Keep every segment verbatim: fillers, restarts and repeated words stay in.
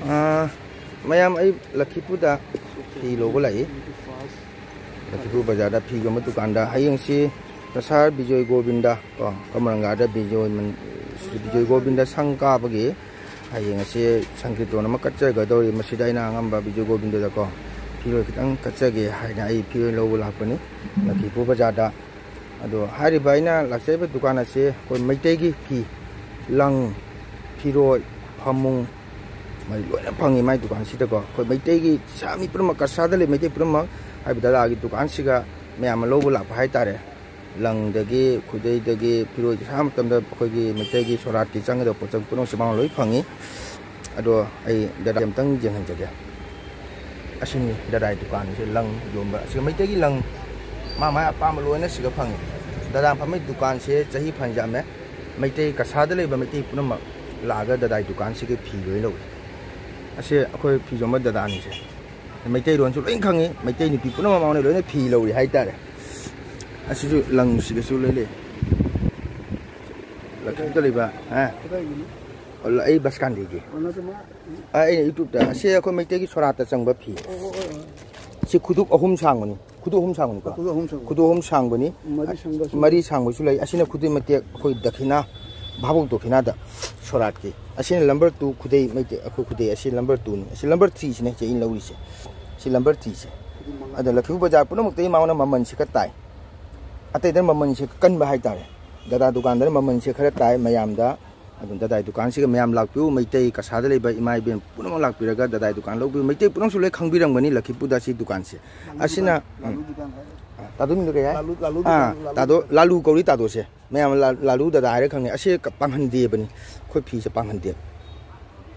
ꯑꯥ, ꯃꯌꯥꯝ, ꯑꯩ ꯂꯛꯈꯤꯄꯨꯔꯗ ꯐꯤ ꯂꯧꯕ ꯂꯥꯛꯏ꯫ ꯂꯛꯈꯤꯄꯨꯔ ꯕꯖꯥꯔꯗ ꯐꯤ ꯌꯣꯟꯕ ꯗꯨꯀꯥꯟꯗ꯫ ꯍꯌꯦꯡꯁꯤ ꯀꯁꯥꯔ ꯕꯤꯖꯣꯏ ꯒꯣꯕꯤꯟꯗ ꯀꯣ, ꯀꯃꯔꯪꯒꯥꯗ ꯕꯤꯖꯣꯏ ꯃꯟ-, ꯕꯤꯖꯣꯏ ꯒꯣꯕꯤꯟꯗ ꯁꯪ ꯀꯥꯕꯒꯤ ꯍꯌꯦꯡ ꯑꯁꯤ ꯁꯪꯀꯤꯔꯇꯣꯟ ꯑꯃ ꯀꯠꯆꯒꯗꯧꯔꯤ꯫ ꯃꯁꯤꯗ ꯑꯩꯅ ꯑꯉꯝꯕ ꯕꯤꯖꯣꯏ ꯒꯣꯕꯤꯟꯗꯗꯀꯣ ꯐꯤꯔꯣꯏ ꯈꯤꯇꯪ ꯀꯠꯆꯒꯦ ꯍꯥꯏꯅ ꯑꯩ ꯐꯤꯔꯣꯏ ꯂꯧꯕ ꯂꯥꯛꯄꯅꯤ ꯂꯛꯈꯤꯄꯨꯔ ꯕꯖꯥꯔꯗ꯫ ꯑꯗꯣ ꯍꯥꯏꯔꯤꯕ ꯑꯩꯅ ꯂꯥꯛꯆꯔꯤꯕ ꯗꯨꯀꯥꯟ ꯑꯁꯤ ꯑꯩꯈꯣꯏ ꯃꯩꯇꯩꯒꯤ ꯐꯤ, ꯂꯪ, ꯐꯤꯔꯣꯏ, ꯐꯃꯨꯡ, ꯃꯩ ꯂꯣꯏꯅ ꯐꯪꯉꯤ ꯃꯥꯏ ꯗꯨꯀꯥꯟꯁꯤꯗꯀꯣ꯫ ꯑꯩꯈꯣꯏ ꯃꯩꯇꯩꯒꯤ ꯏꯁꯥ ꯃꯤ ꯄꯨꯝꯅꯃꯛ, ꯀꯁꯥꯔꯗ ꯂꯩ ꯃꯩꯇꯩ ꯄꯨꯝꯅꯃꯛ ꯍꯥꯏꯕ ꯗꯗꯥꯒꯤ ꯗꯨꯀꯥꯟꯁꯤꯒ ꯃꯌꯥꯝ ꯑꯃ ꯂꯧꯕ ꯂꯥꯛꯄ ꯍꯥꯏꯇꯥꯔꯦ꯫ ꯂꯪꯗꯒꯤ, ꯈꯨꯗꯩꯗꯒꯤ, ꯐꯤꯔꯣꯏ ꯁꯥꯕ ꯃꯇꯝꯗ ꯑꯩꯈꯣꯏꯒꯤ ꯃꯩꯇꯩꯒꯤ ꯁꯣꯔꯥꯠꯀꯤ ꯆꯪꯒꯗꯕ ꯄꯣꯠꯆꯪ ꯄꯨꯝꯅꯃꯛꯁꯦ ꯃꯥꯅ ꯂꯣꯏ ꯐꯪꯉꯤ꯫ ꯑꯗꯣ ꯑꯩ ꯗꯗꯥ ꯑꯝꯇꯪ ꯌꯦꯡꯍꯟꯖꯒꯦ꯫ ꯑꯁꯤꯅꯤ ꯗꯗꯥꯏ ꯗꯨꯀꯥꯟꯁꯦ, ꯂꯪ ꯌꯣꯟꯕ꯫ ꯑꯁꯤꯒ ꯃꯩꯇꯩꯒꯤ ꯂꯪ ꯃꯥ ꯃꯥꯏ ꯑꯄꯥꯝꯕ ꯂꯣꯏꯅ ꯁꯤꯒ ꯐꯪꯉꯤ꯫ ꯗꯗꯥ ꯐꯝꯃꯤ ꯗꯨꯀꯥꯟꯁꯦ ꯆꯍꯤ ꯐꯅ ꯌꯥꯝꯃꯦ꯫ ꯃꯩꯇꯩ, ꯀꯁꯥꯔꯗ ꯂꯩꯕ ꯃꯩꯇꯩ ꯄꯨꯝꯅꯃꯛ ꯂꯥꯛꯑꯒ ꯗꯗꯥꯏ ꯗꯨꯀꯥꯟꯁꯤꯒꯤ ꯐꯤ ꯂꯣꯏ ꯂꯧꯏ꯫ ꯑꯁꯤ ꯑꯩꯈꯣꯏ ꯐꯤ ꯌꯣꯟꯕ ꯗꯗꯥꯅꯤꯁꯦ꯫ ꯃꯩꯇꯩꯔꯣꯟꯁꯨ ꯂꯣꯏ ꯈꯪꯉꯤ꯫ ꯃꯩꯇꯩ ꯅꯨꯄꯤ ꯄꯨꯝꯅꯃꯛ ꯃꯉꯣꯟꯗ ꯂꯣꯏꯅ ꯐꯤ ꯂꯧꯔꯤ ꯍꯥꯏꯇꯥꯔꯦ꯫ ꯑꯁꯤꯁꯨ ꯂꯪꯁꯤꯒꯁꯨ ꯂꯣꯏ ꯂꯩ꯫ ꯂꯛꯈꯤꯗ ꯂꯩꯕ, ꯑ? ꯀꯗꯥꯏꯒꯤꯅꯣ? ꯑꯩ ꯕꯁꯀꯥꯟꯗꯤꯒꯤ꯫ ꯑꯣ, ꯅꯠꯇꯦ, ꯃꯥ ꯑ, ꯑꯩꯅ YouTube-ꯇ, ꯑꯁꯤ ꯑꯩꯈꯣꯏ ꯃꯩꯇꯩꯒꯤ ꯁꯣꯔꯥꯠꯇ ꯆꯪꯕ ꯐꯤ꯫ ꯑꯣ, ꯑꯣ, ꯑꯣ, ꯑꯣ꯫ ꯁꯤ ꯈꯨꯗꯨꯞ ꯑꯍꯨꯝ ꯁꯥꯡꯕꯅꯤ꯫ ꯈꯨꯗꯨꯞ ꯑꯍꯨꯝ ꯁꯥꯡꯕꯅꯤꯀꯣ? ꯈꯨꯗꯨꯞ ꯑꯍꯨꯝ ꯁꯥꯡꯕ꯫ ꯈꯨꯗꯨꯞ ꯑꯍꯨꯝ ꯁꯥꯡꯕꯅꯤ꯫ ꯃꯔꯤ ꯁꯥꯡꯕꯁꯨ ꯃꯔꯤ ꯂꯩ꯫ ꯁꯥꯡꯕꯁꯨ ꯂꯩ꯫ ꯑꯁꯤꯅ ꯈꯨꯗꯩ ꯃꯇꯦꯛ ꯑꯩꯈꯣꯏ ꯗꯈꯤꯅꯥ, ꯚꯥꯕꯣꯛ ꯗꯈꯤꯅꯥꯗ ꯁꯣꯔꯥꯠꯀꯤ꯫ ꯑꯁꯤꯅ number two ꯈꯨꯗꯩ ꯃꯩꯇꯩ, ꯑꯩꯈꯣꯏ ꯈꯨꯗꯩ꯫ ꯑꯁꯤ number two-ꯅꯤ꯫ ꯑꯁꯤ number three-ꯁꯤꯅꯦ ꯆꯦ ꯑꯩꯅ ꯂꯧꯔꯤꯁꯦ꯫ ꯁꯤ number three-ꯁꯦ꯫ ꯈꯨꯗꯩ ꯃꯉꯥ꯫ ꯑꯗ ꯂꯛꯈꯤꯄꯨꯔ ꯕꯖꯥꯔ ꯄꯨꯝꯅꯃꯛꯇꯒꯤ ꯃꯉꯣꯟꯗ ꯃꯃꯜꯁꯤ ꯈꯔ ꯇꯥꯏ꯫ ꯑꯇꯩꯗꯅ ꯃꯃꯜꯁꯦ ꯀꯟꯕ ꯍꯥꯏꯇꯥꯔꯦ꯫ ꯗꯗꯥ ꯗꯨꯀꯥꯟꯗꯅ ꯃꯃꯜꯁꯦ ꯈꯔ ꯇꯥꯏ ꯃꯌꯥꯝꯗ꯫ ꯑꯗꯨꯝ ꯗꯗꯥꯏ ꯗꯨꯀꯥꯟꯁꯤꯒ ꯃꯌꯥꯝ ꯂꯥꯛꯄꯤꯌꯨ꯫ ꯃꯩꯇꯩ ꯀꯁꯥꯗ ꯂꯩꯕ ꯏꯃꯥ ꯏꯕꯦꯟ ꯄꯨꯝꯅꯃꯛ ꯂꯥꯛꯄꯤꯔꯒ ꯗꯗꯥꯏ ꯗꯨꯀꯥꯟ ꯂꯧꯕꯤꯌꯨ꯫ ꯃꯩꯇꯩ ꯄꯨꯝꯅꯃꯛꯁꯨ ꯂꯣꯏ ꯈꯪꯕꯤꯔꯝꯒꯅꯤ ꯂꯛꯈꯤꯄꯨꯔꯗ ꯁꯤ ꯗꯨꯀꯥꯟꯁꯦ꯫ ꯂꯥꯂꯨ ꯑꯁꯤꯅ, ꯗꯨꯀꯥꯟ, ꯎꯝ꯫ ꯂꯥꯂꯨ ꯗꯨꯀꯥꯟ ꯍꯥꯏ꯫ ꯑ, ꯇꯥꯗꯣ ꯃꯤꯡꯗꯣ ꯀꯩ ꯍꯥꯏ? ꯂꯥꯂꯨ, ꯂꯥꯂꯨ ꯑꯥ, ꯗꯨꯀꯥꯟ, ꯂꯥꯂꯨ ꯇꯥꯗꯣ, ꯗꯨꯀꯥꯟ꯫ ꯂꯥꯂꯨ ꯀꯧꯔꯤ ꯇꯥꯗꯣꯁꯦ꯫ ꯃꯌꯥꯝ ꯂꯥ-, ꯂꯥꯂꯨ ꯗꯗꯥ ꯍꯥꯏꯔ ꯈꯪꯅꯩ꯫ ꯑꯁꯤ ꯀ-, ꯄꯥꯡꯍꯟꯗꯦꯕꯅꯤ꯫ ꯑꯩꯈꯣꯏ ꯐꯤꯁꯦ ꯄꯥꯡꯍꯟꯗꯦꯕ꯫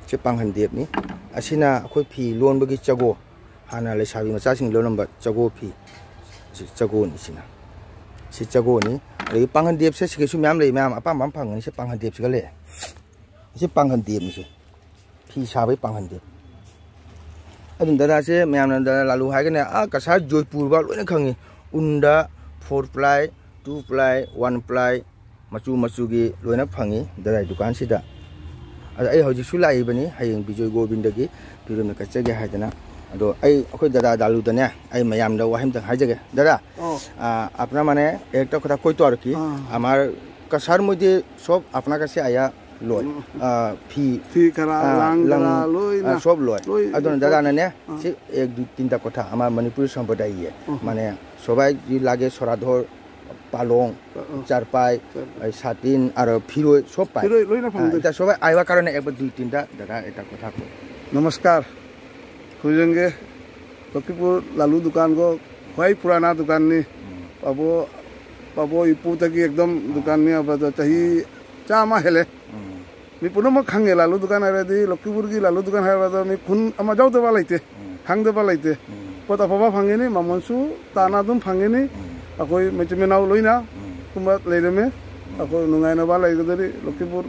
ꯁꯤ ꯄꯥꯡꯍꯟꯗꯦꯕꯅꯤ꯫ ꯑꯁꯤꯅ ꯑꯩꯈꯣꯏ ꯐꯤ ꯂꯣꯟꯕꯒꯤ ꯆꯒꯣ꯫ ꯍꯥꯟꯅ ꯂꯩꯁꯥꯕꯤ ꯃꯆꯥꯁꯤꯡ ꯂꯣꯜꯂꯝꯕ ꯆꯒꯣ ꯐꯤ꯫ ꯁꯤ ꯆꯒꯣꯅꯤ ꯁꯤꯅ꯫ ꯁꯤ ꯆꯒꯣꯅꯤ꯫ ꯑꯗꯒꯤ ꯄꯥꯡꯒꯟꯗꯦꯞꯁꯦ ꯁꯤꯒꯁꯨ ꯃꯌꯥꯝ ꯂꯩ, ꯃꯌꯥꯝ ꯑꯄꯥꯝꯕ ꯑꯃ ꯐꯪꯒꯅꯤ꯫ ꯁꯤ ꯄꯥꯡꯒꯟꯗꯦꯞꯁꯤꯒ ꯂꯩ꯫ ꯁꯤ ꯄꯥꯡꯒꯟꯗꯦꯞꯅꯤ ꯁꯤ꯫ ꯐꯤ ꯁꯥꯕꯒꯤ ꯄꯥꯡꯒꯟꯗꯦꯞ꯫ ꯑꯗꯨꯝ ꯗꯗꯥꯁꯦ ꯃꯌꯥꯝꯅ ꯗꯗꯥ ꯂꯥꯂꯨ ꯍꯥꯏꯒꯅꯤ, ꯑꯥ ꯀꯁꯥꯔ ꯖꯣꯏꯄꯨꯔ ꯐꯥꯎ ꯂꯣꯏꯅ ꯈꯪꯉꯤ꯫ ꯎꯟꯗ four ply, two ply, one ply, ꯃꯆꯨ ꯃꯆꯨꯒꯤ ꯂꯣꯏꯅ ꯐꯪꯉꯤ ꯗꯗꯥꯏ ꯗꯨꯀꯥꯟꯁꯤꯗ꯫ ꯑꯗ ꯑꯩ ꯍꯧꯖꯤꯛꯁꯨ ꯂꯥꯛꯏꯕꯅꯤ, ꯍꯌꯦꯡ ꯕꯤꯖꯣꯏ ꯒꯣꯕꯤꯟꯗꯒꯤ ꯐꯤꯔꯣꯝꯅ ꯀꯠꯆꯒꯦ ꯍꯥꯏꯗꯅ꯫ ꯑꯗꯣ ꯑꯩ, ꯑꯩꯈꯣꯏ ꯗꯗꯥ ꯗꯥꯂꯨꯗꯅꯦ, ꯑꯩ ꯃꯌꯥꯝꯗ ꯋꯥꯍꯩ ꯑꯝꯇꯪ ꯍꯥꯏꯖꯒꯦ꯫ ꯗꯗꯥ, ꯑꯣ꯫ ꯑ, अपना माने एक तो কথা কৈ থওঁ আৰু কি, ꯑꯥ꯫ আমাৰ ꯀছাৰ ꯃধ্যে সব আপোনাৰ কাছে আয়া লয়। ꯎꯝ। ꯑ, ꯐꯤ, ꯐꯤ ꯈꯔ, ꯑ, ꯂꯥꯡ ꯂꯪ, ꯈꯔ, ꯂꯣꯏꯅ, ꯑ, সব লয়꯫ ꯂꯣꯏ, ꯑꯗꯨꯅ ꯂꯣꯏ꯫ ꯗꯗꯥꯅꯅꯦ, ꯑꯥ꯫ ꯁꯤ এক দুই তিনটা কথা আমাৰ মণিপুৰী সম্প্ৰদায়ে, অহ। মানে, সবাই যি লাগে শ্ৰাদ্ধৰ পালং, অ, অ। চাৰপাই, চাৰপাই। এই ছাতিন আৰু ফিৰৈ সব পায়। ফিৰৈ লৈনা হা, ফাংদৈ। এতিয়া সবাই আহিবৰ কাৰণে এবাৰ দুই তিনিটা দাদা এটা কথা কয়। নমস্কাৰ। খুজেংগে, লক্ষীপুৰ লালু দোকান গো, খুৱাই পুৰণা দোকান নি। উম। পাব, পাব ইপু থাকি একদম দোকান নি আবাদ চাহি চা মা হেলে। উম। মি পুনম খাঙে লালু দোকান আৰে দি, লক্ষীপুৰ কি লালু দোকান হাৰে বাদ, মি খুন আমা যাওঁতে পালাইতে। উম। খাংদে পালাইতে। উম। পতা পাবা ফাংগেনি, মামনসু, তানা দুম ফাংগেনি, উম। আকৌ মেচে মেনাও লৈনা, উম। কুম্বাত লেইদেমে, উম। আকৌ নুঙাই নবা লাইগো ধৰি, লক্ষীপুৰ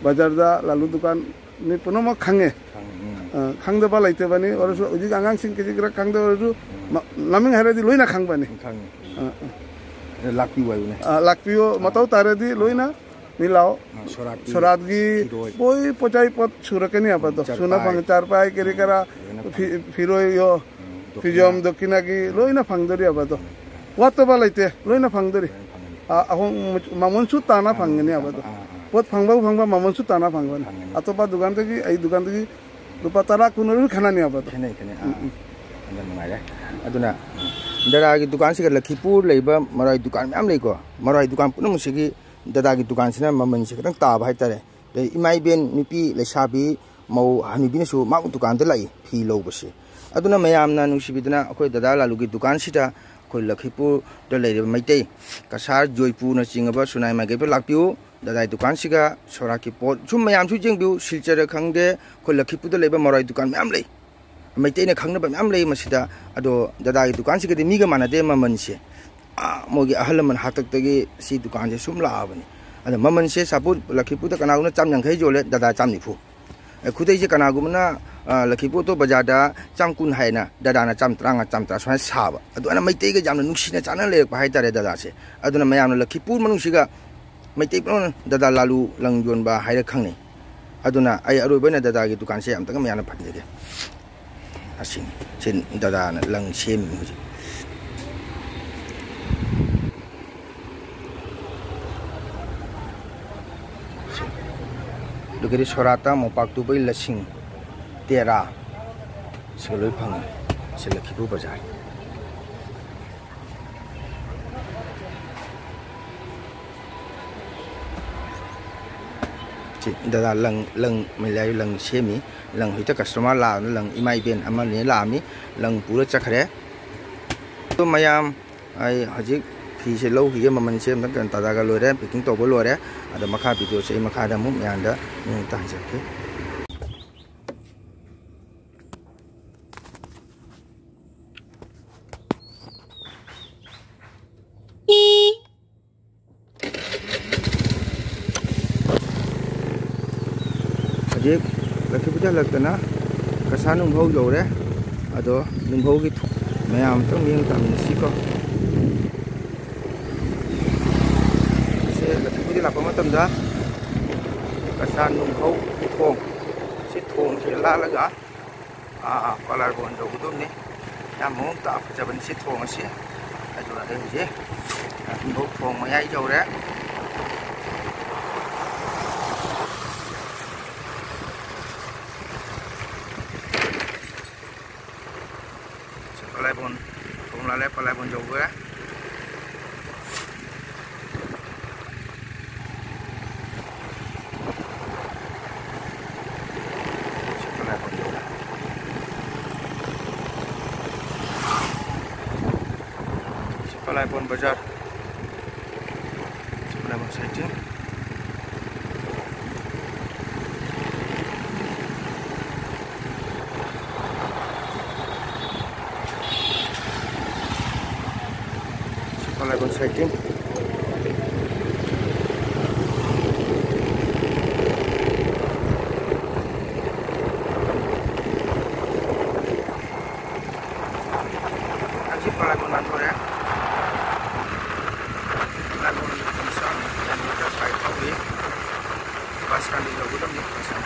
বাজাৰ দা, লালু দোকান, মি পুনম খাঙে। খাং, উম। আ, খাংদে পালাইতে বানি, উম। অৰসু, উজি আঙাং সিং কেজি কিৰা খাংদে অৰসু, উম। মা-, লামিং হাৰে দি লৈনা খাং বানি। খাং। আ, আ। এ, লাকপিউ আইবো নে? আ, লাকপিউ, আ। মাতাও তাৰে দি লৈনা, মিলাও। हाँ, सोरात की, सोरात की, फिरोय। कोई पचाई पत सुरकनी आपातो। चारपाई। सुना फंग चारपाई, केरी हम्म, करा, ये ना फि-, फंग। फिरोय यो, हम्म, दक्षिणा। फिजम दक्षिणा की, हम्म। लोई ना फंगदरी आपातो। हम्म। वात तो बालाइते, लोई ना फंगदरी। लोई ना फंगदरी। आ, अहो, मुझ-, मामन सु ताना हाँ, फंगनी हाँ, आपातो। हाँ, हाँ। पत फंगबा फंगबा मामन सु ताना फंगबा। फंगनी। अतो पा दुकान ते की, आई दुकान ते की, ꯂꯨꯄꯥ ꯇꯔꯥ ꯀꯨꯟ ꯑꯣꯏꯔꯁꯨ ꯈꯦꯠꯅꯅꯤ ꯑꯕꯗꯣ꯫ ꯈꯦꯠꯅꯩ, ꯈꯦꯠꯅꯩ꯫ ꯑꯥ, ꯎꯝ, ꯎꯝ꯫ ꯑꯗꯨꯅ ꯅꯨꯡꯉꯥꯏꯔꯦ꯫ ꯑꯗꯨꯅ, ꯎꯝ, ꯗꯗꯥꯒꯤ ꯗꯨꯀꯥꯟꯁꯤꯒ ꯂꯛꯈꯤꯄꯨꯔ ꯂꯩꯕ ꯃꯔꯥꯏ ꯗꯨꯀꯥꯟ ꯃꯌꯥꯝ ꯂꯩꯀꯣ꯫ ꯃꯔꯥꯏ ꯗꯨꯀꯥꯟ ꯄꯨꯝꯅꯃꯛꯁꯤꯒꯤ ꯗꯗꯥꯒꯤ ꯗꯨꯀꯥꯟꯁꯤꯅ ꯃꯃꯜꯁꯦ ꯈꯤꯇꯪ ꯇꯥꯕ ꯍꯥꯏꯇꯥꯔꯦ꯫ ꯑꯗꯩ ꯏꯃꯥ ꯏꯕꯦꯟ, ꯅꯨꯄꯤ, ꯂꯩꯁꯥꯕꯤ, ꯃꯧ, ꯍꯅꯨꯕꯤꯅꯁꯨ ꯃꯥꯒꯤ ꯗꯨꯀꯥꯟꯗ ꯂꯥꯛꯏ ꯐꯤ ꯂꯧꯕꯁꯦ꯫ ꯑꯗꯨꯅ ꯃꯌꯥꯝꯅ ꯅꯨꯡꯁꯤꯕꯤꯗꯅ ꯑꯩꯈꯣꯏ ꯗꯗꯥ ꯂꯥꯂꯨꯒꯤ ꯗꯨꯀꯥꯟꯁꯤꯗ ꯑꯩꯈꯣꯏ ꯂꯛꯈꯤꯄꯨꯔꯗ ꯂꯩꯔꯤꯕ ꯃꯩꯇꯩ, ꯀꯁꯥꯔ, ꯖꯣꯏꯄꯨꯔꯅꯆꯤꯡꯉꯕ ꯁꯨꯅꯥꯏ ꯃꯥꯏꯀꯩ ꯄꯨꯂꯞ ꯂꯥꯛꯄꯤꯌꯨ꯫ ꯗꯗꯥꯒꯤ ꯗꯨꯀꯥꯟꯁꯤꯒ ꯁꯣꯔꯥꯠꯀꯤ ꯄꯣꯠ ꯁꯨꯝ ꯃꯌꯥꯝꯁꯨ ꯌꯦꯡꯕꯤꯌꯨ, ꯁꯤꯜꯆꯔꯗ ꯈꯪꯗꯦ, ꯑꯩꯈꯣꯏ ꯂꯛꯈꯤꯄꯨꯔꯗ ꯂꯩꯕ ꯃꯔꯥꯏ ꯗꯨꯀꯥꯟ ꯃꯌꯥꯝ ꯂꯩ꯫ ꯃꯩꯇꯩꯅ ꯈꯪꯅꯕ ꯃꯌꯥꯝ ꯂꯩ ꯃꯁꯤꯗ꯫ ꯑꯗꯣ ꯗꯗꯥꯒꯤ ꯗꯨꯀꯥꯟꯁꯤꯒꯗꯤ ꯃꯤꯒ ꯃꯥꯟꯅꯗꯦ ꯃꯃꯜꯁꯦ꯫ ꯑꯥ, ꯃꯣꯏꯒꯤ ꯑꯍꯜ ꯂꯃꯟ ꯍꯥꯛꯇꯛꯇꯒꯤ ꯁꯤ ꯗꯨꯀꯥꯟꯁꯦ ꯁꯨꯝ ꯂꯥꯛꯑꯕꯅꯤ꯫ ꯑꯗꯣ ꯃꯃꯜꯁꯦ ꯁꯥꯄꯣꯠ ꯂꯛꯈꯤꯄꯨꯔꯗ ꯀꯅꯥꯒꯨꯝꯕꯅ ꯆꯥꯝ ꯌꯥꯡꯈꯩ ꯌꯣꯜꯂꯦ, ꯗꯗꯥ ꯆꯥꯝ ꯅꯤꯐꯨ꯫ ꯑꯦ, ꯈꯨꯗꯩꯁꯦ ꯀꯅꯥꯒꯨꯝꯕꯅ, ꯑ, ꯂꯛꯈꯤꯄꯨꯔ ꯑꯣꯇꯣ ꯕꯖꯥꯔꯗ ꯆꯥꯝ ꯀꯨꯟ ꯍꯥꯏꯅ, ꯗꯗꯥꯅ ꯆꯥꯝ ꯇꯔꯥꯃꯉꯥ, ꯆꯥꯝ ꯇꯔꯥ ꯁꯨꯃꯥꯏꯅ ꯁꯥꯕ꯫ ꯑꯗꯨꯃꯥꯏꯅ ꯃꯩꯇꯩꯒ ꯌꯥꯝꯅ ꯅꯨꯡꯁꯤꯅ ꯆꯥꯟꯅ ꯂꯩꯔꯛꯄ ꯍꯥꯏꯇꯥꯔꯦ ꯗꯗꯥꯁꯦ꯫ ꯑꯗꯨꯅ ꯃꯌꯥꯝꯅ ꯂꯛꯈꯤꯄꯨꯔ ꯃꯅꯨꯡꯁꯤꯒ ꯃꯩꯇꯩ ꯄꯨꯝꯅꯃꯛꯅ ꯗꯗꯥ ꯂꯥꯂꯨ ꯂꯪ ꯌꯣꯟꯕ ꯍꯥꯏꯔ ꯈꯪꯅꯩ꯫ ꯑꯗꯨꯅ ꯑꯩ ꯑꯔꯣꯏꯕ ꯑꯣꯏꯅ ꯗꯗꯥꯒꯤ ꯗꯨꯀꯥꯟꯁꯦ ꯑꯝꯇꯪ ꯃꯌꯥꯝꯅ ꯐꯝꯖꯒꯦ꯫ ꯑꯁꯤꯅꯤ꯫ ꯁꯤ ꯗꯗꯥꯅ ꯂꯪ ꯁꯦꯝꯃꯤ ꯍꯧꯖꯤꯛ꯫ ꯁꯤ꯫ ꯑꯗꯨꯒꯗꯤ ꯁꯣꯔꯥꯠꯇ ꯃꯣꯝꯄꯥꯛ ꯇꯨꯕꯩ ꯂꯁꯤꯡ ꯇꯦꯔꯥ꯫ ꯁꯤꯒ ꯂꯣꯏ ꯐꯪꯉꯤ꯫ ꯁꯤ ꯂꯛꯈꯤꯄꯨꯔ ꯕꯖꯥꯔ꯫ ꯁꯤ ꯗꯗꯥ ꯂꯪ, ꯂꯪ, ꯃꯦꯂꯥꯏ ꯂꯪ ꯁꯦꯝꯃꯤ꯫ ꯂꯪ ꯍꯧꯖꯤꯛꯇ customer ꯂꯥꯛꯑꯕꯅꯤꯅ ꯂꯪ ꯏꯃꯥ ꯏꯕꯦꯟ ꯑꯃꯅꯤ ꯂꯥꯛꯑꯝꯃꯤ, ꯂꯪ ꯄꯨꯔ ꯆꯠꯈ꯭ꯔꯦ꯫ ꯑꯗꯣ ꯃꯌꯥꯝ, ꯑꯩ ꯍꯧꯖꯤꯛ ꯐꯤꯁꯦ ꯂꯧꯈꯤꯒꯦ, ꯃꯃꯜꯁꯦ ꯑꯝꯇꯪ ꯀꯩꯅꯣ ꯇꯥꯗꯥꯒ ꯂꯣꯏꯔꯦ, packing ꯇꯧꯕ ꯂꯣꯏꯔꯦ꯫ ꯑꯗꯣ ꯃꯈꯥ videoꯁꯦ ꯑꯩ ꯃꯈꯥꯗ ꯑꯃꯨꯛ ꯃꯌꯥꯝꯗ ꯃꯑꯣꯡ ꯇꯥꯍꯟꯖꯔꯛꯀꯦ꯫ ꯍꯧꯖꯤꯛ ꯂꯛꯈꯤꯄꯨꯔꯗ ꯍꯜꯂꯛꯇꯅ ꯀꯁꯥꯔ ꯅꯨꯡꯐꯧ ꯌꯧꯔꯦ꯫ ꯑꯗꯣ ꯅꯨꯡꯐꯧꯒꯤ ꯊꯣ-, ꯃꯌꯥꯝ ꯑꯝꯇꯪ ꯃꯤꯠꯌꯦꯡ ꯇꯥꯃꯤꯟꯅꯁꯤꯀꯣ꯫ ꯁꯦ ꯂꯛꯈꯤꯄꯨꯔꯗ ꯂꯥꯛꯄ ꯃꯇꯝꯗ ꯀꯁꯥꯔ ꯅꯨꯡꯐꯧ ꯊꯣꯡ, ꯁꯤ ꯊꯣꯡꯁꯦ ꯂꯥꯜꯂꯒ ꯑꯥ, ꯑꯥ, ꯄꯂꯥꯔꯕꯣꯟ ꯌꯧꯒꯗꯧꯕꯅꯤ꯫ ꯌꯥꯝ ꯃꯑꯣꯡ ꯇꯥ ꯐꯖꯕꯅꯤ ꯁꯤ ꯊꯣꯡ ꯑꯁꯤ꯫ ꯑꯗꯨꯒ ꯑꯩ ꯍꯧꯖꯤꯛ ꯅꯨꯡꯐꯧ ꯊꯣꯡ ꯃꯌꯥꯏ ꯌꯧꯔꯦ꯫ ꯁꯤ ꯄꯂꯥꯏꯕꯣꯟ ꯊꯣꯡ ꯂꯥꯜꯂꯦ, ꯄꯂꯥꯏꯕꯣꯟ ꯌꯧꯈ꯭ꯔꯦ꯫ ꯁꯤ ꯄꯂꯥꯏꯕꯣꯟ ꯕꯖꯥꯔ꯫ ꯁꯤ ꯄꯂꯥꯏꯕꯣꯟ ꯁꯥꯏꯠꯁꯦ꯫ ꯁꯤ ꯄꯂꯥꯏꯕꯣꯟ ꯁꯥꯏꯠꯁꯦ꯫ ꯑꯁꯤ ꯄꯂꯥꯏꯕꯣꯟ ꯂꯥꯟꯊꯣꯔꯛꯑꯦ꯫ ꯄꯂꯥꯏꯕꯣꯟ ꯁꯥꯡꯅ ꯂꯥꯏ ꯐꯥꯎꯏ꯫ ꯕꯁ ꯁ꯭ꯇꯦꯟꯗ ꯌꯧꯒꯗꯕꯅꯤ꯫ ꯕꯁ ꯁ꯭ꯇꯦꯟ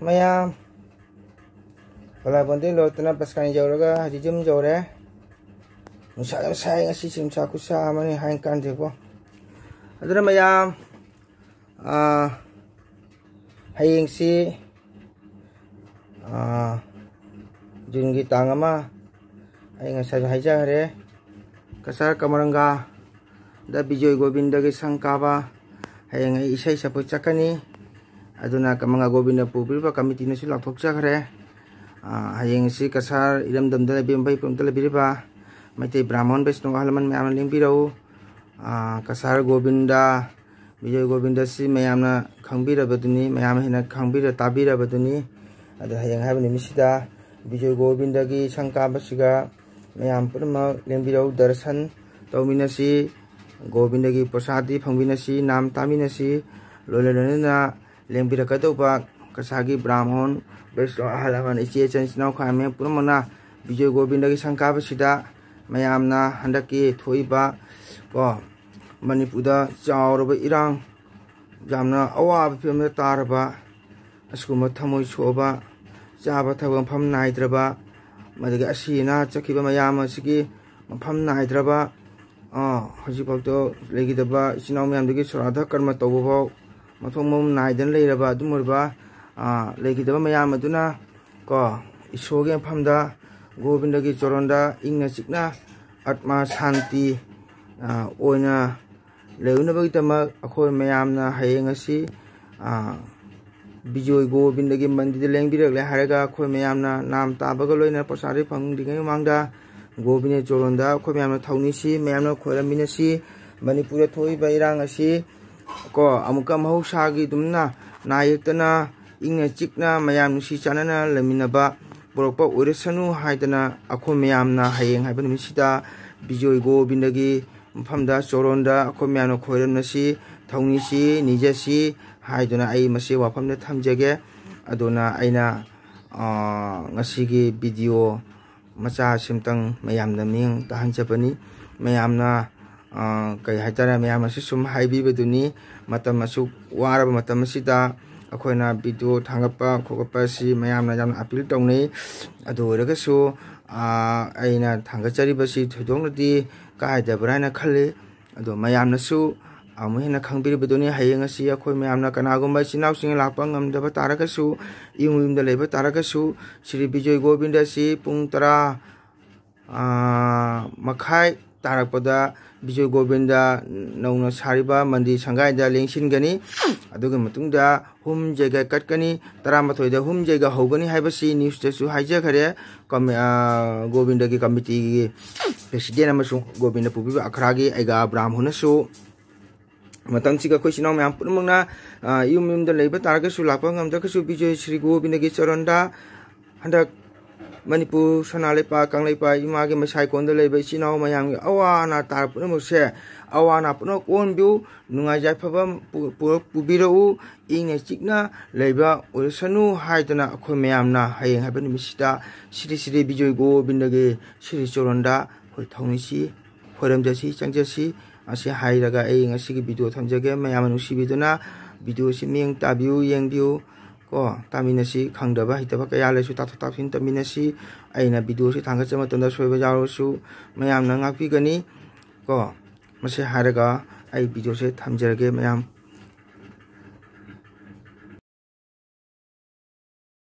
ꯃꯌꯥꯝ, ꯕꯂꯥꯕꯣꯟꯗꯩ ꯂꯣꯠꯇꯅ ꯕꯁ ꯀꯥꯟ ꯌꯧꯔꯒ ꯍꯧꯖꯤꯛ ꯌꯨꯝ ꯌꯧꯔꯦ꯫ ꯅꯨꯡꯁꯥ ꯌꯥꯝ ꯁꯥꯏ ꯉꯁꯤꯁꯦ, ꯅꯨꯡꯁꯥ ꯈꯨꯠꯁꯥ ꯑꯃꯅꯤ ꯍꯥꯏꯅ ꯀꯥꯟꯗꯦꯀꯣ꯫ ꯑꯗꯨꯅ ꯃꯌꯥꯝ, ꯑꯥ, ꯍꯌꯦꯡꯁꯤ, ꯑꯥ, ꯖꯨꯟꯒꯤ ꯇꯥꯡ ꯑꯃ, ꯑꯩ ꯉꯁꯥꯏꯁꯨ ꯍꯥꯏꯖꯈ꯭ꯔꯦ, ꯀꯁꯥꯔ ꯀꯃꯔꯪꯒꯥꯗ ꯕꯤꯖꯣꯏ ꯒꯣꯕꯤꯟꯗꯒꯤ ꯁꯪ ꯀꯥꯕ ꯍꯌꯦꯡ ꯑꯩ ꯏꯁꯩ ꯁꯛꯄ ꯆꯠꯀꯅꯤ꯫ ꯑꯗꯨꯅ ꯀꯃꯔꯪꯒꯥ ꯒꯣꯕꯤꯟꯗ ꯄꯨꯕꯤꯔꯤꯕ ꯀꯃꯤꯇꯤꯅꯁꯨ ꯂꯥꯎꯊꯣꯛꯆꯈ꯭ꯔꯦ꯫ ꯑꯥ, ꯍꯌꯦꯡ ꯑꯁꯤ ꯀꯁꯥꯔ ꯏꯔꯝꯗꯝꯗ ꯂꯩꯕꯤꯕ, ꯃꯐꯝ ꯄꯨꯝꯕꯗ ꯂꯩꯕꯤꯔꯤꯕ ꯃꯩꯇꯩ ꯕ꯭ꯔꯥꯍꯃꯣꯟ ꯕꯩꯁꯅꯣ ꯑꯍꯜ ꯂꯃꯟ ꯃꯌꯥꯝꯅ ꯂꯦꯡꯕꯤꯔꯛꯎ꯫ ꯑꯥ, ꯀꯁꯥꯔ ꯒꯣꯕꯤꯟꯗ, ꯕꯤꯖꯣꯏ ꯒꯣꯕꯤꯟꯗꯁꯤ ꯃꯌꯥꯝꯅ ꯈꯪꯕꯤꯔꯕꯗꯨꯅꯤ, ꯃꯌꯥꯝ ꯍꯦꯟꯅ ꯈꯪꯕꯤꯔ ꯇꯥꯕꯤꯔꯕꯗꯨꯅꯤ꯫ ꯑꯗꯣ ꯍꯌꯦꯡ ꯍꯥꯏꯕ ꯅꯨꯃꯤꯠꯁꯤꯗ ꯕꯤꯖꯣꯏ ꯒꯣꯕꯤꯟꯗꯒꯤ ꯁꯪ ꯀꯥꯕꯁꯤꯒ ꯃꯌꯥꯝ ꯄꯨꯝꯅꯃꯛ ꯂꯦꯡꯕꯤꯔꯛꯎ, ꯗꯔꯁꯟ ꯇꯧꯃꯤꯟꯅꯁꯤ, ꯒꯣꯕꯤꯟꯗꯒꯤ ꯄ꯭ꯔꯁꯥꯗꯤ ꯐꯪꯃꯤꯟꯅꯁꯤ, ꯅꯥꯝ ꯇꯥꯃꯤꯟꯅꯁꯤ꯫ ꯂꯣꯏꯅ ꯂꯣꯏꯅꯅ ꯂꯦꯡꯕꯤꯔꯛꯀꯗꯧꯕ ꯀꯁꯥꯔꯒꯤ ꯕ꯭ꯔꯥꯍꯃꯣꯟ, ꯕꯩꯁꯅꯣ ꯑꯍꯜ ꯂꯃꯟ, ꯏꯆꯦ ꯏꯆꯟ, ꯏꯆꯤꯟ ꯏꯅꯥꯎ ꯈ꯭ꯋꯥꯏ ꯃꯌꯥꯝ ꯄꯨꯝꯅꯃꯛꯅ ꯕꯤꯖꯣꯏ ꯒꯣꯕꯤꯟꯗꯒꯤ ꯁꯪ ꯀꯥꯕꯁꯤꯗ ꯃꯌꯥꯝꯅ ꯍꯟꯗꯛꯀꯤ ꯊꯣꯛꯏꯕ ꯀꯣ ꯃꯅꯤꯄꯨꯔꯗ ꯆꯥꯎꯔꯕ ꯏꯔꯥꯡ, ꯌꯥꯝꯅ ꯑꯋꯥꯕ ꯐꯤꯕꯝꯗ ꯇꯥꯔꯕ, ꯑꯁꯤꯒꯨꯝꯕ ꯊꯃꯣꯏ ꯁꯣꯛꯑꯕ, ꯆꯥꯕ ꯊꯛꯄ ꯃꯐꯝ ꯅꯥꯏꯗ꯭ꯔꯕ, ꯃꯗꯒꯤ ꯑꯁꯤ ꯑꯅꯥ ꯆꯠꯈꯤꯕ ꯃꯌꯥꯝ ꯑꯁꯤꯒꯤ ꯃꯐꯝ ꯅꯥꯏꯗ꯭ꯔꯕ, ꯑ, ꯍꯧꯖꯤꯛꯐꯥꯎꯗ ꯂꯩꯈꯤꯗꯕ ꯏꯆꯤꯟ ꯏꯅꯥꯎ ꯃꯌꯥꯝꯗꯨꯒꯤ ꯁꯣꯔꯥꯗ ꯀꯔꯃ ꯇꯧꯕꯐꯥꯎ ꯃꯊꯣꯡ ꯃꯔꯝ ꯅꯥꯏꯗꯅ ꯂꯩꯔꯕ ꯑꯗꯨꯝ ꯑꯣꯏꯔꯕ, ꯑ, ꯂꯩꯈꯤꯗꯕ ꯃꯌꯥꯝ ꯑꯗꯨꯅ ꯀꯣ ꯏꯁꯣꯔꯒꯤ ꯃꯐꯝꯗ ꯒꯣꯕꯤꯟꯗꯒꯤ ꯆꯣꯔꯣꯟꯗ ꯏꯪꯅ ꯆꯤꯛꯅ ꯑꯠꯃꯥ ꯁꯥꯟꯇꯤ, ꯑ, ꯑꯣꯏꯅ ꯂꯩꯔꯨꯅꯕꯒꯤꯗꯃꯛ ꯑꯩꯈꯣꯏ ꯃꯌꯥꯝꯅ ꯍꯌꯦꯡ ꯑꯁꯤ, ꯑ, ꯕꯤꯖꯣꯏ ꯒꯣꯕꯤꯟꯗꯒꯤ ꯃꯟꯗꯤꯔꯗ ꯂꯦꯡꯕꯤꯔꯛꯂꯦ ꯍꯥꯏꯔꯒ ꯑꯩꯈꯣꯏ ꯃꯌꯥꯝꯅ ꯅꯥꯝ ꯇꯥꯕꯒ ꯂꯣꯏꯅꯅ ꯄ꯭ꯔꯁꯥꯗꯤ ꯐꯪꯗ꯭ꯔꯤꯉꯩ ꯃꯃꯥꯡꯗ ꯒꯣꯕꯤꯟꯗ ꯆꯣꯔꯣꯟꯗ ꯑꯩꯈꯣꯏ ꯃꯌꯥꯝꯅ ꯊꯧꯅꯤꯁꯤ, ꯃꯌꯥꯝꯅ ꯈꯣꯏꯔꯝꯃꯤꯟꯅꯁꯤ꯫ ꯃꯅꯤꯄꯨꯔꯗ ꯊꯣꯛꯏꯕ ꯏꯔꯥꯡ ꯑꯁꯤ ꯀꯣ ꯑꯃꯨꯛꯀ ꯃꯍꯧꯁꯥꯒꯤ ꯑꯗꯨꯝꯅ ꯅꯥ ꯌꯦꯛꯇꯅ ꯏꯪꯅ ꯆꯤꯛꯅ ꯃꯌꯥꯝ ꯅꯨꯡꯁꯤ ꯆꯥꯟꯅꯅ ꯂꯩꯃꯤꯟꯅꯕ ꯄꯨꯔꯛꯄ ꯑꯣꯏꯔꯁꯅꯨ ꯍꯥꯏꯗꯅ ꯑꯩꯈꯣꯏ ꯃꯌꯥꯝꯅ ꯍꯌꯦꯡ ꯍꯥꯏꯕ ꯅꯨꯃꯤꯠꯁꯤꯗ ꯕꯤꯖꯣꯏ ꯒꯣꯕꯤꯟꯗꯒꯤ ꯃꯐꯝꯗ ꯆꯣꯔꯣꯟꯗ ꯑꯩꯈꯣꯏ ꯃꯌꯥꯝꯅ ꯈꯣꯏꯔꯝꯅꯁꯤ, ꯊꯧꯅꯤꯁꯤ, ꯅꯤꯖꯁꯤ ꯍꯥꯏꯗꯨꯅ ꯑꯩ ꯃꯁꯤ ꯋꯥꯐꯝꯗ ꯊꯝꯖꯒꯦ꯫ ꯑꯗꯨꯅ ꯑꯩꯅ, ꯑ, ꯉꯁꯤꯒꯤ ꯚꯤꯗꯤꯑꯣ ꯃꯆꯥ ꯑꯁꯤꯝꯇꯪ ꯃꯌꯥꯝꯗ ꯃꯤꯠꯌꯦꯡ ꯇꯥꯍꯟꯖꯕꯅꯤ꯫ ꯃꯌꯥꯝꯅ, ꯑ, ꯀꯩ ꯍꯥꯏꯇꯥꯔꯦ, ꯃꯌꯥꯝꯅꯁꯨ ꯁꯨꯝ ꯍꯥꯏꯕꯤꯕꯗꯨꯅꯤ, ꯃꯇꯝ ꯑꯁꯨꯛ ꯋꯥꯔꯕ ꯃꯇꯝ ꯑꯁꯤꯗ ꯑꯩꯈꯣꯏꯅ ꯚꯤꯗꯤꯑꯣ ꯊꯥꯡꯒꯠꯄ ꯈꯣꯀꯠꯄ ꯑꯁꯤ ꯃꯌꯥꯝꯅ ꯌꯥꯝꯅ ꯑꯄꯤꯜ ꯇꯧꯅꯩ꯫ ꯑꯗꯨ ꯑꯣꯏꯔꯒꯁꯨ, ꯑꯥ, ꯑꯩꯅ ꯊꯥꯡꯒꯠꯆꯔꯤꯕꯁꯤ ꯊꯣꯏꯗꯣꯛꯅꯗꯤ ꯀꯥꯏꯗꯕ꯭ꯔꯥ ꯍꯥꯏꯅ ꯈꯜꯂꯤ꯫ ꯑꯗꯣ ꯃꯌꯥꯝꯅꯁꯨ ꯑꯃꯨꯛ ꯍꯦꯟꯅ ꯈꯪꯕꯤꯔꯤꯕꯗꯨꯅꯤ꯫ ꯍꯌꯦꯡ ꯑꯁꯤ ꯑꯩꯈꯣꯏ ꯃꯌꯥꯝꯅ ꯀꯅꯥꯒꯨꯝꯕ ꯏꯆꯤꯟ ꯏꯅꯥꯎꯁꯤꯡ ꯂꯥꯛꯄ ꯉꯝꯗꯕ ꯇꯥꯔꯒꯁꯨ, ꯏꯌꯨꯝ ꯌꯨꯝꯗ ꯂꯩꯕ ꯇꯥꯔꯒꯁꯨ, ꯁ꯭ꯔꯤ ꯕꯤꯖꯣꯏ ꯒꯣꯕꯤꯟꯗ ꯑꯁꯤ ꯄꯨꯡ ꯇꯔꯥ, ꯑꯥ, ꯃꯈꯥꯏ ꯇꯥꯔꯛꯄꯗ ꯕꯤꯖꯣꯏ ꯒꯣꯕꯤꯟꯗ ꯅꯧꯅ ꯁꯥꯔꯤꯕ ꯃꯟꯗꯤꯔ ꯁꯪꯒꯥꯏꯗ ꯂꯦꯡꯁꯤꯟꯒꯅꯤ꯫ ꯑꯗꯨꯒꯤ ꯃꯇꯨꯡꯗ ꯍꯨꯝ ꯖꯩꯒ ꯀꯠꯀꯅꯤ꯫ ꯇꯔꯥꯃꯥꯊꯣꯏꯗ ꯍꯨꯝ ꯖꯩꯒ ꯍꯧꯒꯅꯤ ꯍꯥꯏꯕꯁꯤ ꯅ꯭ꯌꯨꯁꯇꯁꯨ ꯍꯥꯏꯖꯈꯔꯦ꯫ ꯀꯃꯤ-, ꯑꯥ, ꯒꯣꯕꯤꯟꯗꯒꯤ ꯀꯃꯤꯇꯤꯒꯤ ꯄ꯭ꯔꯦꯁꯤꯗꯦꯟ ꯑꯃꯁꯨꯡ ꯒꯣꯕꯤꯟꯗ ꯄꯨꯕꯤꯕ ꯑꯈ꯭ꯔꯥꯒꯤ ꯑꯩꯒꯥ ꯕ꯭ꯔꯥꯝꯍꯨꯅꯁꯨ ꯃꯇꯝꯁꯤꯒ ꯑꯩꯈꯣꯏ ꯏꯆꯤꯟ ꯏꯅꯥꯎ ꯃꯌꯥꯝ ꯄꯨꯝꯅꯃꯛꯅ, ꯑ, ꯌꯨꯝ ꯌꯨꯝꯗ ꯂꯩꯕ ꯇꯥꯔꯒꯁꯨ, ꯂꯥꯛꯄ ꯉꯝꯗ꯭ꯔꯒꯁꯨ, ꯕꯤꯖꯣꯏ ꯁ꯭ꯔꯤ ꯒꯣꯕꯤꯟꯗꯒꯤ ꯆꯔꯟꯗ ꯍꯟꯗꯛ ꯃꯅꯤꯄꯨꯔ ꯁꯅꯥ ꯂꯩꯄꯥꯛ, ꯀꯪꯂꯩꯄꯥꯛ ꯏꯃꯥꯒꯤ ꯃꯁꯥꯏꯀꯣꯟꯗ ꯂꯩꯕ ꯏꯆꯤꯟ ꯏꯅꯥꯎ ꯃꯌꯥꯝꯒꯤ ꯑꯋꯥ ꯑꯅꯥ ꯇꯥꯔꯛ ꯄꯨꯝꯅꯃꯛꯁꯦ, ꯑꯋꯥ ꯑꯅꯥ ꯄꯨꯝꯅꯃꯛ ꯀꯣꯛꯍꯟꯕꯤꯌꯨ, ꯅꯨꯡꯉꯥꯏ ꯌꯥꯏꯐꯕ ꯄꯨ-, ꯄꯨꯔꯛ-, ꯄꯨꯕꯤꯔꯛꯎ, ꯏꯪꯅ ꯆꯤꯛꯅ ꯂꯩꯕ ꯑꯣꯏꯔꯁꯅꯨ ꯍꯥꯏꯗꯅ ꯑꯩꯈꯣꯏ ꯃꯌꯥꯝꯅ ꯍꯌꯦꯡ ꯍꯥꯏꯕ ꯅꯨꯃꯤꯠꯁꯤꯗ ꯁ꯭ꯔꯤ ꯁ꯭ꯔꯤ ꯕꯤꯖꯣꯏ ꯒꯣꯕꯤꯟꯗꯒꯤ ꯁ꯭ꯔꯤ ꯆꯔꯟꯗ ꯑꯩꯈꯣꯏ ꯊꯧꯅꯤꯁꯤ, ꯈꯣꯏꯔꯝꯖꯁꯤ, ꯆꯪꯖꯁꯤ꯫ ꯑꯁꯤ ꯍꯥꯏꯔꯒ ꯑꯩ ꯉꯁꯤꯒꯤ ꯚꯤꯗꯤꯑꯣ ꯊꯝꯖꯒꯦ꯫ ꯃꯌꯥꯝꯅ ꯅꯨꯡꯁꯤꯕꯤꯗꯨꯅ ꯚꯤꯗꯤꯑꯣꯁꯤ ꯃꯤꯠꯌꯦꯡ ꯇꯥꯕꯤꯌꯨ, ꯌꯦꯡꯕꯤꯌꯨ ꯀꯣ꯫ ꯇꯥꯃꯤꯟꯅꯁꯤ, ꯈꯪꯗꯕ ꯍꯩꯇꯕ ꯀꯌꯥ ꯂꯩꯔꯁꯨ ꯇꯥꯊꯣꯛ ꯇꯥꯁꯤꯟ ꯇꯝꯃꯤꯟꯅꯁꯤ꯫ ꯑꯩꯅ ꯚꯤꯗꯤꯑꯣꯁꯤ ꯊꯥꯡꯒꯠꯆꯕ ꯃꯇꯝꯗ ꯁꯣꯏꯕ ꯌꯥꯎꯔꯁꯨ ꯃꯌꯥꯝꯅ ꯉꯥꯛꯄꯤꯒꯅꯤ ꯀꯣ꯫ ꯃꯁꯤ ꯍꯥꯏꯔꯒ ꯑꯩ ꯚꯤꯗꯤꯑꯣꯁꯦ ꯊꯝꯖꯔꯒꯦ ꯃꯌꯥꯝ꯫